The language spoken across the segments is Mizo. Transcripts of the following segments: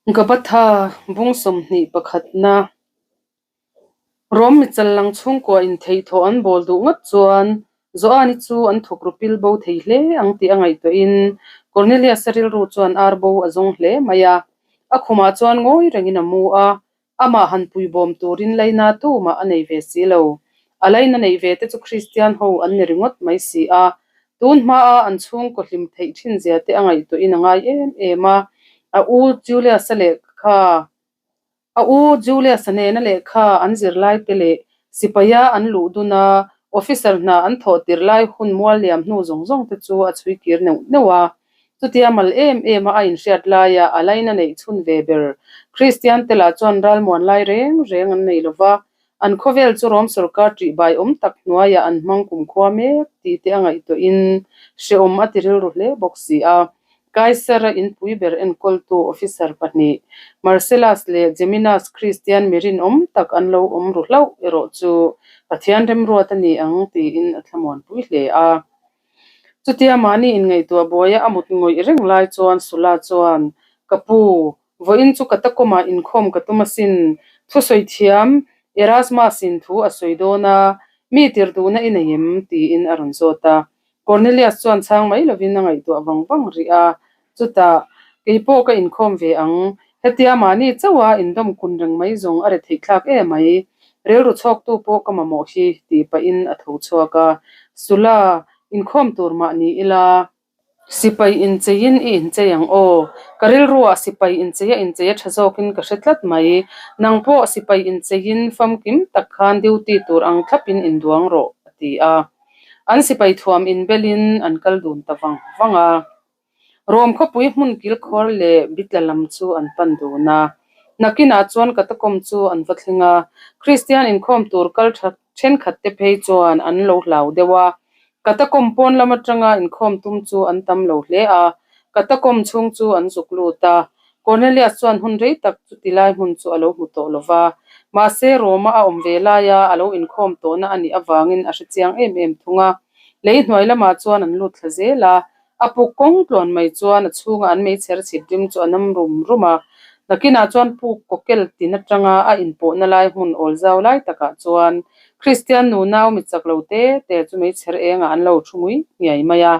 Gabatha bung 21 pakhatna Rom michal lang chhungkua in theihthawh an bawl duh ngawt chuan Joani chu an thuk ru pil bo thei hle ang tih a ngaihtuahin Cornelius-a rilru chuan ar bo a zawng hle mai a. A khumah chuan ngawi rengin a mu a, Amah han puibawm turin laina tumah a nei ve si lo. A laina neih ve te chu Kristian ho an ni ringawt mai si a. Tun hmaa an chhungkaw hlim theih thin zia te a ngaihtuahin a ngai em em a. A u Julius-a lehkha A u Julius-a nena lehkha an zirlai te leh sipaia an luh dun a, officer hna an thawh tir lai hun mual liam hnu zawng zawng te chu a chhui kir neuh neuh a. Chutia mal em em a a inhriat laia a laina neih chhun ve ber Kristian te lah chuan ralmuan lai reng reng an nei lova, an khawvel chu Rom sorkar ṭihbai awm tak hnuaiah an hmang kumkhua mek tih te a ngaihtuahin hrehawm a ti rilru hle bawk si a. Kaisara inpui ber enkawltu officer pahnih, Marcellus leh Geminus Kristian mi rinawm tak an lo awm ru hlauh erawh chu Pathian remruat a ni ang tiin a thlamuanpui hle a. Chutia mahni inngaihtuah buaia a mut ngawih reng lai chuan Sula chuan, Ka pu, vawiin chu ka takawmah inkhawm ka tum asin, thusawi thiam Erasmus-in thu a sawi dawn a, mi tir duhna i nei em? tiin a rawn zawt a. Cornelius chuan chhang mai lovin a ngaihtuah vang vang rih a, chutah, Kei pawh ka inkhawm ve ang, hetia mahni chauha indawm kun reng mai zawng a retheih thlak e mai, rilru chhawktu pawh ka mamawh hi, tih pahin a tho chhuak a. Sula, inkhawm tur mah ni ila, sipai incheiin i inchei ang aw, ka rilruah sipai inchei a inchei a tha zawkin ka hre tlat mai, nang pawh sipai incheiin famkim tak khan duty tur ang thlapin induang rawh, a ti a. An sipai thuam inbelin an kal dun ta vang vang a. Rom khawpui hmun kilkhawr leh bitla lam chu an pan dun a. Nakinah chuan Katakom chu an va thleng a, Kristian inkhawm tur kal tha thenkhat te phei chuan an lo hlau deuh a. Katakom pawn lam atanga inkhawm tum chu an tam lo hle a, Katakom chhung chu an zuk lut a. Cornelius chuan hun rei tak chuti lai hmun chu a lo hmu tawh lo va, mahse Roma a awm ve laia a lo inkhawm tawhna a nih avangin a hrechiang em em thung a. Lei hnuai lamah chuan an lut thla zel a, a puk kawng tluan mai chuan a chhunga an meichher chhip rim chu a nam rum rum a. Nakinah chuan puk kawkel tin atanga a inpawhna lai hmun awl zau lai takah chuan Kristian nunau mi chak lo te te chu meichher engah an lo thu ngui nghiai mai a.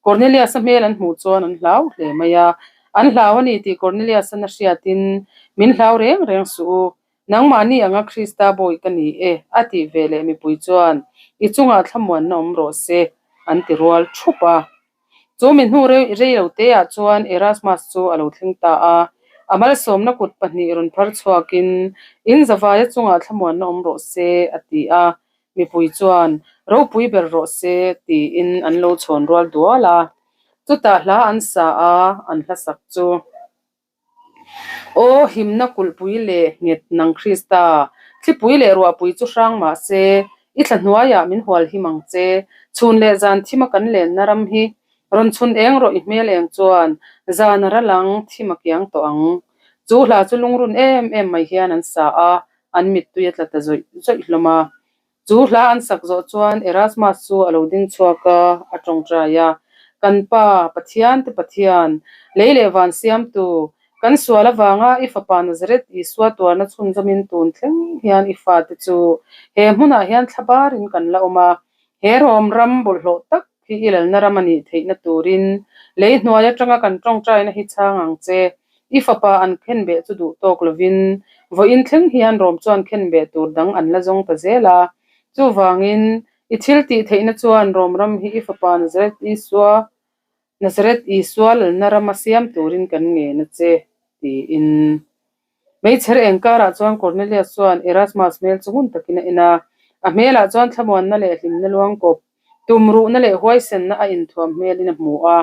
Cornelius-a hmel an hmuh chuan an hlau hle mai a. An hlau a ni tih Cornelius-an a hriatin, Min hlau reng reng suh u, nangmahni anga Krista bawi ka ni e, a tih ve leh mipui chuan, I chungah thlamuanna awm rawh se, an ti rual thup a. Chu mi hnu rei lo teah chuan Erasmus chu a lo thleng ta a, a malsawmna kut pahnih rawn phar chhuakin, In zavaia chungah thlamuanna awm rawh se, a ti a. Mipui chuan, Ropui ber rawh se, tiin an lo chhawn rual dual a. Chutah hla an sa a, an hla sak chu, Aw himna kulhpui leh nghet nang Krista, thlipui leh ruahpui chu hrang mah se, i thla hnuaiah min hual him ang che. Chhun leh zan thima kan lenna ram hi, rawn chhun eng rawh i hmel eng chuan, zan a ral ang, thim a kiang tawh ang. Chu hla chu lungrun em em mai hian an sa a, an mittui a tla ta zawih zawih hlawm a. Chu hla an sak zawh chuan Erasmus chu a lo ding chhuak a, a tawngtai a, Kan Pa, Pathian te Pathian, lei leh van siamtu, kan sual avanga i fapa Nazareth Isua tuarna chhunzawmin tun thleng hian i fate chu he hmunah hian thla barin kan la awm a, he Rom ram bawlhhlawh tak hi i lalna ram a nih theihna turin lei hnuai atanga kan tawngtaina hi chhang ang che. I fapa an khenbeh chu duh tawk lovin vawiin thleng hian Rom chuan khenbeh tur dang an la zawng ta zel a. Chuvangin, i thil tih theihna chuan Rom ram hi i fapa Nazareth Isua Nazareth Isua lalna rama siam turin kan ngen a che, tiin. Hmeichher eng karah chuan Cornelius chuan Erasmus hmel chu ngun takin a en a, a hmelah chuan thlamuanna leh hlimna luang kawp, tumruhna leh huaisenna a inthuam hmelin a hmu a.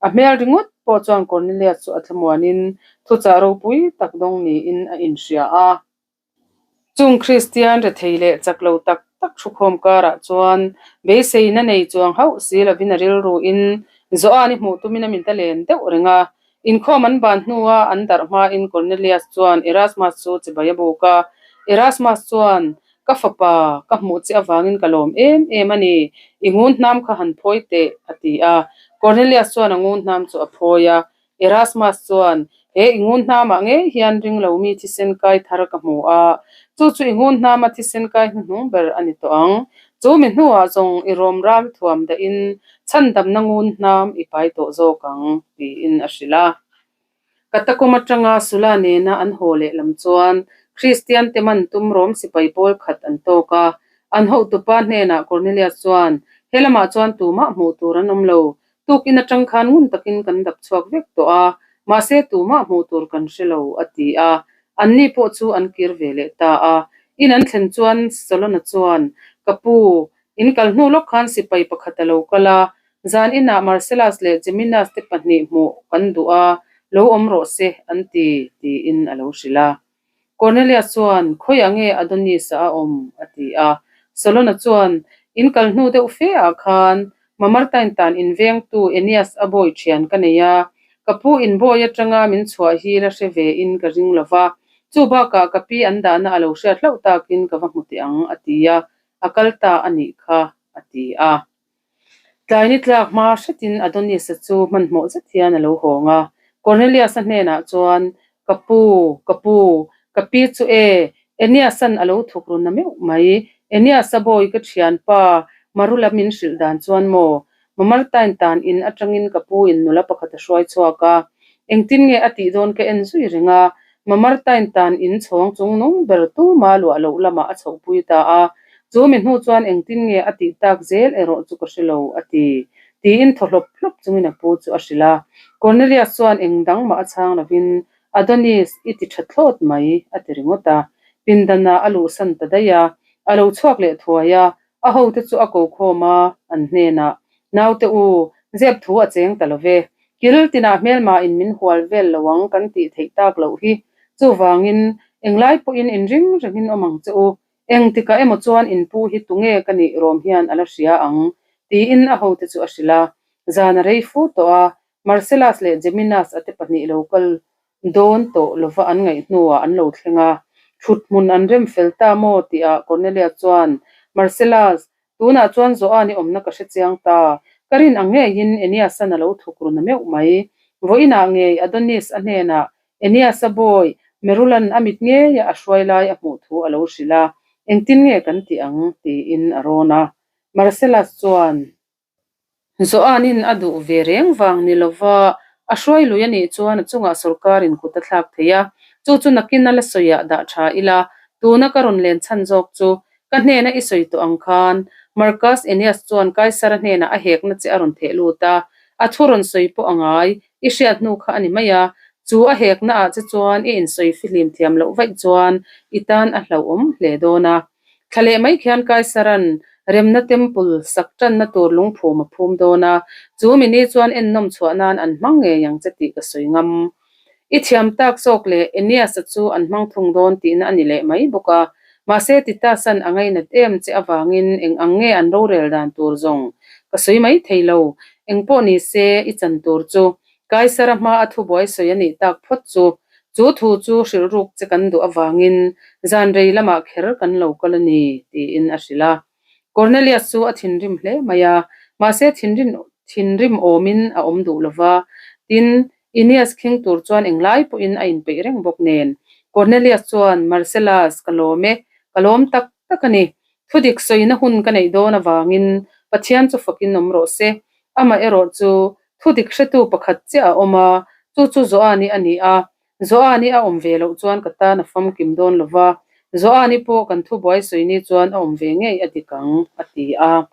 A hmel ringawt pawh chuan Cornelius chu a thlamuanin thuchah ropui tak dawng niin a inhria a. Chung Kristian rethei leh chak lo tak tak thukhawm karah chuan beiseina nei chuang hauh si lovin a rilruin Joani hmuh tumin a min ta len deuh reng a. Inkhawm an ban hnua an darh hmain Cornelius chuan Erasmus chu chibai a buk a. Erasmus chuan, Ka fapa, ka hmuh che avangin ka lawm em em a ni. I ngun hnam kha han phawi teh, a ti a. Cornelius chuan a ngun hnam chu a phawi a. Erasmus chuan, He i ngun hnamah ngei hian ring lo mi thisen kai thar ka hmu a, chu chu i ngun hnama thisen kai hnuhnung ber a ni tawh ang. Chu mi hnuah zawng i rawm ral thuam dahin chhandamna ngun hnam i pai tawh zawk ang, tiin a hrilh a. Katakum atanga Sula nena an haw leh lam chuan Kristian te man tum rawm sipai pawl khat an tawk a. An hotupa hnenah Cornelius chuan, He lamah chuan tumah hmuh tur an awm lo. Tukin atang khan ngun takin kan dap chhuak vek tawh a, mahse tumah hmuh tur kan hre lo, a ti a. Anni pawh chu an kir ve leh ta a. In an thlen chuan Solona chuan, Ka pu, in kal hnu lawk khan sipai pakhat a lo kal a, Zan inah Marcellus leh Geminas te pahnih hmuh kan duh a, lo awm rawh se, an ti, tiin a lo hrilh a. Cornelius chuan, Khawiah nge Adonis-a a awm? a ti a. Solona chuan, In kal hnu deuh fe ah khan Mamartine tan invengtu Aeneas a bawi thian ka nei a, ka pu inbawi atanga min chhuah hi la hre ve in ka ring lo va, chu bakah ka pi an dahna a lo hriat hlauh takin ka va hmu teh ang, a ti a, a kal ta a nih kha, a ti a. Tlai ni tlak hma hretin Adonis-a chu hmanhmawh zet hian a lo hawng a. Cornelius-a hnenah chuan, Ka pu, ka pu, ka pi chu e, Aeneas-a'n a lo thuk run na meuh mai. Aeneas-a bawi ka thianpa Marula min hrilh dan chuan maw? Mamartine tan in atangin ka pu in nula pakhat a hruai chhuak a. Engtin nge a tih dawn ka en zui reng a. Mamartine tan in chhawng chung nung ber tuma luah loh lamah a chhohpui ta a. Chu mi hnu chuan engtin nge a tih tak zel erawh chu ka hre lo, a ti. Tiin thaw hlawp hlawp chungin a pu chu a hrilh a. Cornelius chuan eng dang mah a chhang lovin, Adonis, i ti tha thlawt mai, a ti ringawt a. Pindanah a luhsan ta daih a. A lo chhuak leh thuai a, A hote chu a ko khawm a, an hnenah, Naute u, zep thu a cheng ta lo ve. Kil tinah hmelma in min hual vel lo ang kan tih theih tak loh hi. Chuvangin, englai pawhin inring rengin awm ang che u. Engtikah emaw chuan in pu hi tunge ka nih rawm hian a la hria ang, tiin a hote chu a hrilh a. Zan a rei fu tawh a, Marcellus leh Geminas a te pahnih lo kal dawn tawh lova an ngaih hnuah an lo thleng a. Thut hmun an rem fel ta maw tihah Cornelia chuan, Marcellus, tunah chuan Joan-i awmna ka hre chiang ta. Ka rin ang ngeiin Aeneas-an a lo thuk run a meuh mai. Vawiinah ngei Adonis a hnenah Aeneas-a bawi Merulan a mit ngeia a hruai lai a hmuh thu a lo hrilh a, engtin nge kan tih ang? tiin a rawn a. Marcellus chuan. Joanin a duh ve reng vang ni lova a hruai lui a nih chuan a chungah sorkarin kut a thlak thei a, chu chu nakin a la sawiah dah tha ila, tuna ka rawn len chhan zawk chu ka hnena i sawi tawh ang khan Marcus Aeneas chuan Kaisara hnenah a hekna che a rawn theh lut a, a thu rawn sawi pawh a ngai, i hriat hnu kha a ni mai a, chu a hekna ah che chuan i insawi fihlim thiam loh vaih chuan i tan a hlauhawm hle dawn a. Thla leh mai khian Kaisaran remna temple sak tanna tur lungphum a phum dawn a, chu mi ni chuan ennawm chhuah nan an hmang ngei ang che tih ka sawi ngam. I thiam tak zawk leh Aeneas-a chu an hmang thung dawn tihna a ni leh mai bawk a, mahse Titus-a'n a ngainat em che avangin eng ang nge an rorel dan tur zawng ka sawi mai thei lo, eng pawh ni se i chan tur chu Kaisara hma a thubuai sawi a nih tak phawt chu, chu thu chu hrilh ruk che kan duh avangin zan rei lamah kher kan lo kal a ni, tiin a hrilh a. Cornelius chu a thinrim hle mai a, mahse thinrim thinrim awmin a awm duh lo va. Tin, Aeneas khing tur chuan englai pawhin a inpeih reng bawk nen. Cornelius chuan, Marcellus, ka lawm e, ka lawm tak tak a ni. Thudik sawina hun ka neih dawn avangin Pathian chu fakin awm rawh se. Amaherawh chu Thudik hretu pakhat chiah a awm a, chu chu Joani a ni a. Joani a awm ve loh chuan ka tan a famkim dawn lo va, Joani pawh kan thubuai sawi ni chuan a awm ve ngei a dik ang, a ti a.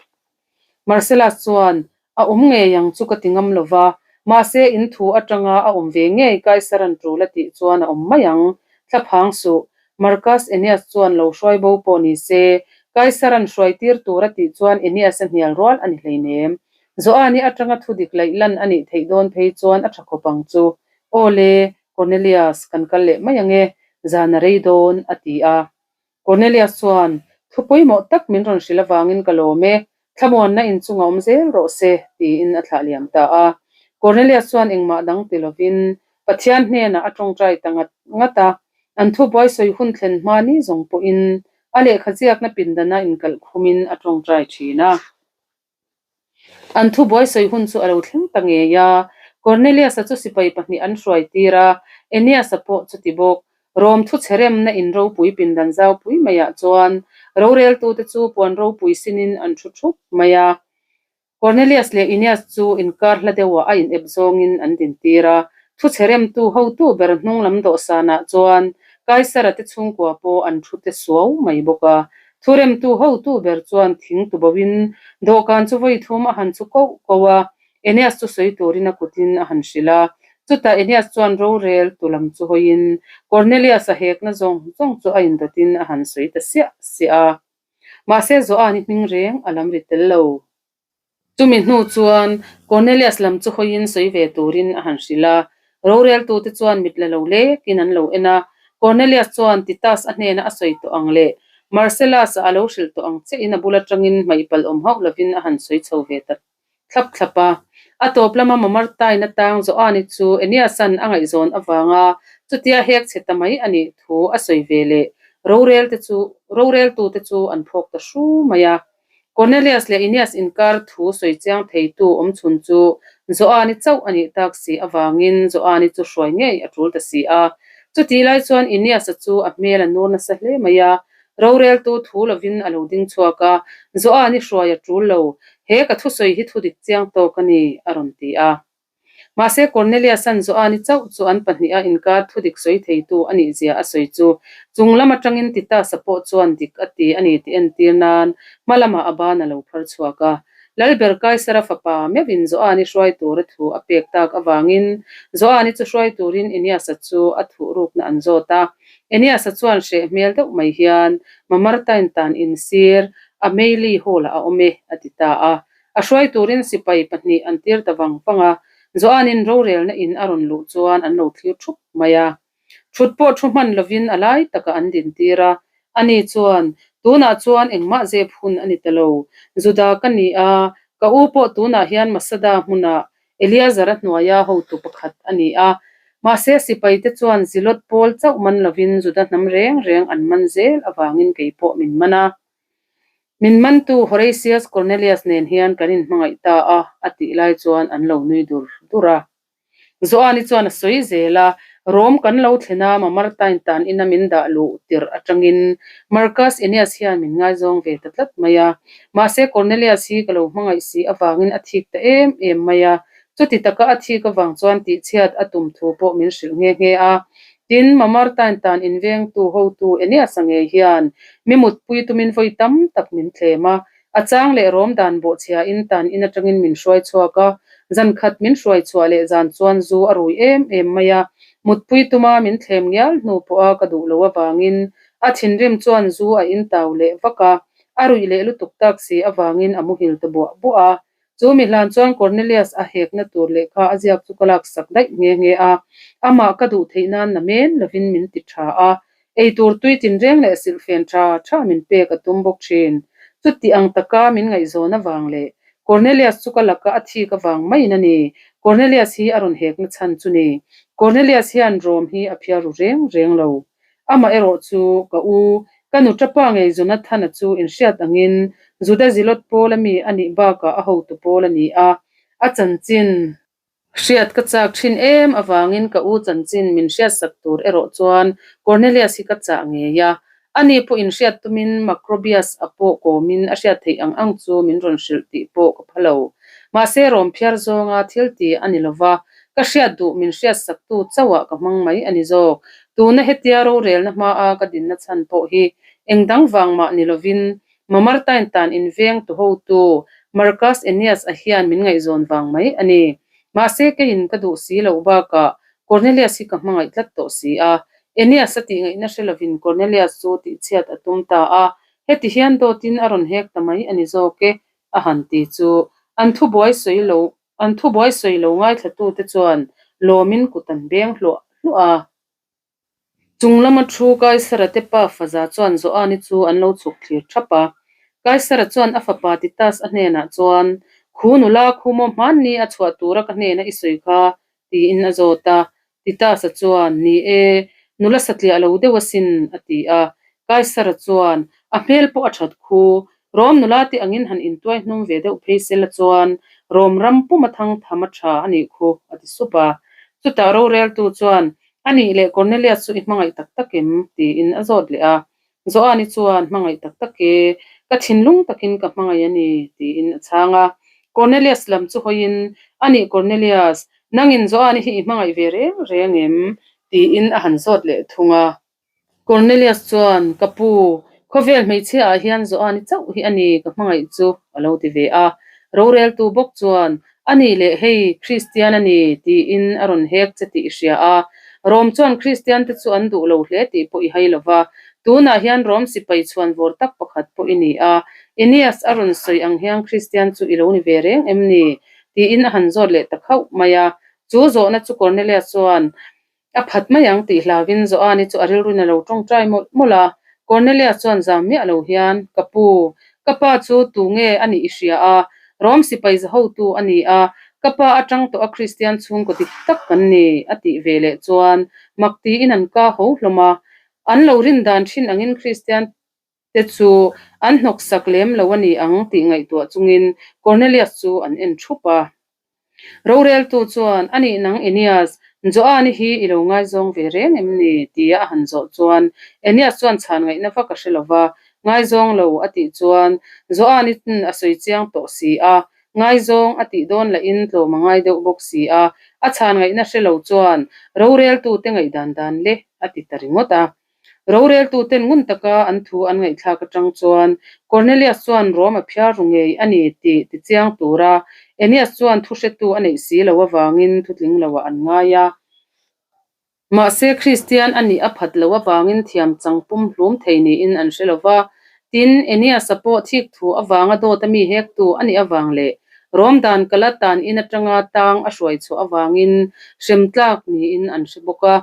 Marcellus chuan, A awm ngei ang chu ka ti ngam lo va, mahse in thu atanga a awm ve ngei Kaisaran tul a tih chuan a awm mai ang. Thlaphang suh, Marcus Aeneas chuan lo hruai bo pawh ni se, Kaisaran hruai tir tur a tih chuan Aeneas a hnial rual a ni hleinem. Joani atanga thu dik laih lan a nih theih dawn phei chuan a tha khawp ang chu. Aw le, Cornelius, kan kal leh mai ang e, zan a rei dawn, a ti a. Cornelius chuan, Thu pawimawh tak min rawn hrilh avangin ka lawm e, thlamuanna inchunga awm zel rawh se, tiin a thlah liam ta a. Cornelius chuan engmah dang ti lovin Pathian hnenah a tawngtai ta ngat ngat a. An thubuai sawi hun thlen hma ni zawng pawhin a lehkha ziakna pindana inkalh khumin a tawngtai thin a. An thubuai sawi hun chu a lo thleng ta ngei a. Cornelius-a chu sipai pahnih an hruai tir a, Aeneas-a pawh chuti bawk. Rom thuchhe remna in ropui pindan zaupui maiah chuan roreltute chu puan ropui sinin an thu thup mai a. Cornelius leh Aeneas chu inkar hla deuhah a inep zawngin an dintir a, thuchhe remtu hotu ber hnung lam dawhsanah chuan Kaisara te chhungkua pawh an thu te suau mai bawk a. Thuremtu hotu ber chuan thing tuboin dawhkan chu vawi thum a han chu koh koh a, Aeneas chu sawi turin a kutin a han hrilh a. Chutah Aeneas chuan rorel tu lam chu hawiin Cornelius-a hekna zawng zawng chu a indawtin a han sawi ta siah siah a. Mahse Joan-i hming reng a lam ri tel lo. Chumi hnu chuan Cornelius lam chu hawiin sawi ve turin a han hrilh a. Roreltute chuan mit la lo lekin an lo en a. Cornelius chuan Titus a hnena a sawi tawh ang leh Marcellus-a a lo hrilh tawh ang chiahin a bul atangin hmaih palh awm hauh lovin a han sawi chho ve ta thlap thlap a. A tawp lama Mamartain atang Joani chu Aeneas-a'n a ngaihzawn avanga chutia hek chhe ta mai a nih thu a sawi ve leh rorelte chu roreltute chu an phawk ta hru mai a. Cornelius leh Aeneas inkar thu sawi chiang theitu awmchhun chu Joani chauh a nih tak si avangin Joani chu hruai ngei a tul ta si a. Chutih lai chuan Aeneas-a chu a hmel a nur nasa hle mai a, Roreltu thu lovin a lo ding chhuak a, Joan i hruai a tul lo, he ka thusawi hi thudik chiang tawk a ni, a rawn ti a. Mahse Cornelius-a'n Joan-i chauh chu an pahniha inkar thudik sawi theitu a nih zia a sawi chu chung lam atangin Titus-a pawh chuan dik a ti a ni tih entir nan hma lamah a ban a lo phar chhuak a. Lalber Kaisara fapa meuhin Joan-i hruai tura thu a pek tak avangin Joan-i chu hruai turin Aeneas-a chu a thuh rukna an zawt a. Aeneas-a chuan hreh hmel deuh mai hian, Mamartain tan in sir, a Meili Hall-ah a awm e, a ti ta a. A hruai turin sipai pahnih an tir ta vang vang a, Joan-in rorelna in a rawn luh chuan an lo thlir thup mai a. Thut pawh thu hman lovin a lai takah an din tir a, ani chuan, Tunah chuan engmah zep hun a ni ta lo. Juda ka ni a, ka u pawh tunah hian Masada hmunah Eleazar-a hnuaia hotu pakhat a ni a. Mahse, sipaite chuan Zilot pawl chauh man lovin Juda hnam reng reng an man zel avangin kei pawh min man a. Min mantu Horatius Cornelius nen hian kan inhmangaih ta a, a tih lai chuan an lo nui dur dur a. Joani chuan a sawi zel a, Rom kan lo thlen a, Mamartain tan ina min dah luh tirh atangin Marcus Aeneas hian min ngaizawng ve ta tlat mai a. Mahse Cornelius hi ka lo hmangaih si avangin a thik ta em em mai a, chuti taka a thik avang chuan tihchhiat a tum thu pawh min hrilh nghe nghe a. Tin, Mamartain tan invengtu hotu Aeneas-a ngei hian mi mutpui tumin vawi tam tak min thlem a, A chang leh rawm dan bawhchhiain tan in atangin min hruai chhuak a, zan khat min hruai chhuah leh zan chuan zu a rui em em mai a, mutpui tuma min thlem ngial hnu pawha ka duh lo avangin a thinrim chuan zu a in tau leh vak a, a ruih leh lutuk tak si avangin a muhil ta buah buah a. Chu mi hlan chuan Cornelius a hekna tur lehkha a ziak chu ka laksak daih nghe nghe a, amah ka duh theih nan na men lovin min ti tha a, eitur tui tinreng leh silhfen tha tha min pek a tum bawk thin. Chuti ang taka min ngaihzawn avang leh Cornelius chu ka laka a thik avang maiin a ni. Cornelius hi a rawn hekna chhan chu ni. Cornelius hian Rome hi a phiar ru reng reng lo. Amaherawh chu, ka u, ka nu tapa ngei Jonathana chu inhriat angin Juda Zilot pawl ami a nih bakah a hotu pawl a ni a, a chanchin hriat ka chak thin em avangin ka u chanchin min hriatsak tur erawh chuan Cornelius hi ka chah ngei a. Ani pawh inhriat tumin Macrobius a pawh kawmin a hriat theih ang ang chu min rawn hrilh tih pawh ka pha lo. Mahse rawm phiar zawnga thil ti a ni lova, ka hriat duh min hriatsaktu chauhah ka hmang mai a ni zawk. Tuna hetia rorelna hmaa ka dinna chhan pawh hi eng dang vang mah ni lovin Mamartain tan inveng tu hotu Marcus Aeneas a hian min ngaihzawn vang mai a ni. Mahse keiin ka duh si loh bakah Cornelius hi ka hmangaih tlat tawh si a. Aeneas a tih ngaihna hre lovin Cornelius chu tihchhiat a tum ta a, heti hian dawtin a rawn hek ta mai a ni zawk e, a han ti chu an thubuai sawi lo an thubuai sawi lo ngaithlatute chuan lawmin kut an beng hluah hluah a. Chung lama thu Kaisara te pa Faza chuan Joani chu an lo chhuk thlir thap a. Kaisara chuan a fapa Titus a hnenah chuan, Khu nula khu maw hmanni a chhuah tura ka hnena i sawi kha? tiin a zawt a. Titus-a chuan, Ni e, nula satliah lo deuh asin, a ti a. Kaisara chuan, A hmel pawh a that khu. Rom nula te angin han intuai hnum ve deuh phei sela chuan Rom ram puma thang tham a tha a nih khu, a ti sup a. Chutah roreltu chuan, A nih leh Cornelius chu i hmangaih tak tak em? tiin a zawt leh a. Joani chuan, Hmangaih tak tak e, ka thinlung takin ka hmangaih a ni, tiin a chhang a. Cornelius lam chu hawiin, A nih Cornelius, nangin Joani hi i hmangaih ve reng reng em? tiin a han zawt leh thung a. Cornelius chuan, Ka pu, khawvel hmeichhia ah hian Joani chauh hi a ni ka hmangaih chu, a lo ti ve a. Roreltu bawk chuan, A nih leh hei, Kristian a ni, tiin a rawn hek che tih i hria a. Rom chuan Kristian te chu an duh lo hle tih pawh i hai lo va. Tunah hian Rom sipai chhuan vawr tak pakhat pawh i ni a. Aeneas a rawn sawi ang hian Kristian chu i lo ni ve reng em ni? tiin a han zawt leh ta khauh mai a. Chu zawhna chu Cornelius chuan A phat mai ang tih hlauin Joani chu a rilruin a lo tawngtai mawlh mawlh a. Cornelia chuan zam miah lo hian, Ka pu, ka pa chu tu nge a nih i hria a? Rom sipai za hotu a ni a, ka pa atang tawh a Kristian chhungkaw dik tak kan ni, a tih ve leh chuan mak tiin an ka ho hlawm a. An lo rin dan thin angin Kristian te chu an hnawksak lem lo a ni ang tih ngaihtuah chungin Cornelius chu an en thup a. Roreltu chuan, A nih nang Aeneas, Joani hi i lo ngaizawng ve reng em ni? tia a han zawh chuan Aeneas chuan chhan ngaihna vak a hre lo va, Ngaizawng lo a tih chuan Joani a sawi chiang tawh si a, ngaizawng a tih dawn lahin tlawm a ngai deuh bawk si a, a chhan ngaihna hre lo chuan roreltute ngaihdan dan le a ti ta ringawt a. Roreltuten ngun taka an thu an ngaihthlak atang chuan Cornelius chuan Rom a phiar ru ngei a ni tih tichiang tura Aeneas chuan thu hretu a neih si lo avangin thutling loah an ngai a. Mahse, Kristian a nih a phat loh avangin thiam chang pum hlum thei niin an hre lo va. Tin, Aeneas-a pawh thik thu avanga dawt a mi hektu a nih avang leh Rom dan kala tan in atanga tang a hruai chhuah avangin hrem tlak niin an hre bawk a.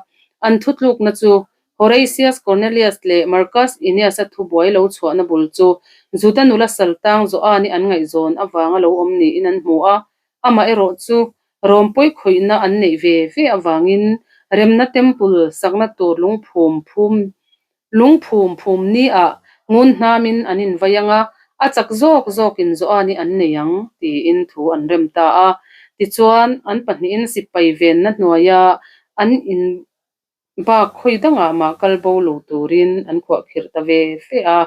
An thutlukna chu Horatius Cornelius leh Marcus Aeneas-a thubuai lo chhuahna bul chu Juda nula saltang Joani an ngaihzawn avanga lo awm niin an hmu a, amaherawh chu Rom pawi khawihna an neih ve ve avangin remna temple sakna tur lungphum phum lungphum phum ni-ah ngun hnamin an invai ang a, a chak zawk zawkin Joani an nei ang tiin thu an rem ta a. Tichuan, an pahnihin sipai venna hnuaia an in bak khawi dangah mah kal bo lo turin an khuahkhirh ta ve ve a.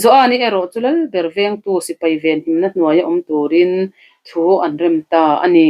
Joani erawh chu lal ber vengtu sipai venhimna hnuaia awm turin thu an rem ta a ni.